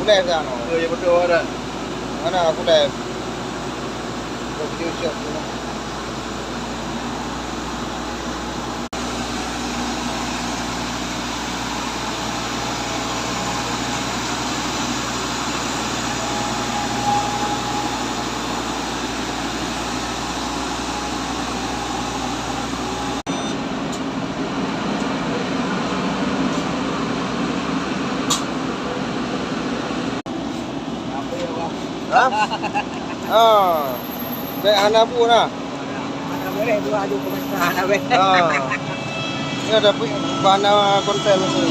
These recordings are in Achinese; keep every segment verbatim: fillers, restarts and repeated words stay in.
Live dah, no. Oh, ya, betul, ada. Mana aku live? Aku video shot dulu. Ha? Ha. Bèk hana bu na. Hana boleh dua aju komentar, hana boleh. Ha. Ya, tapi bana konten tu.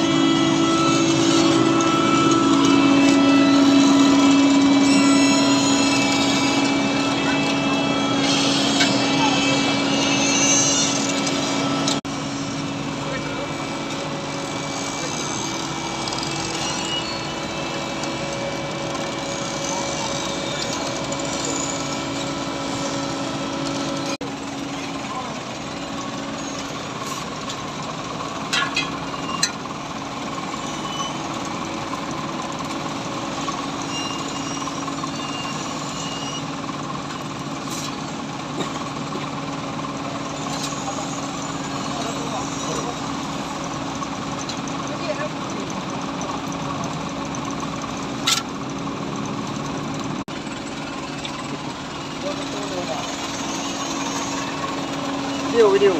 Video, video.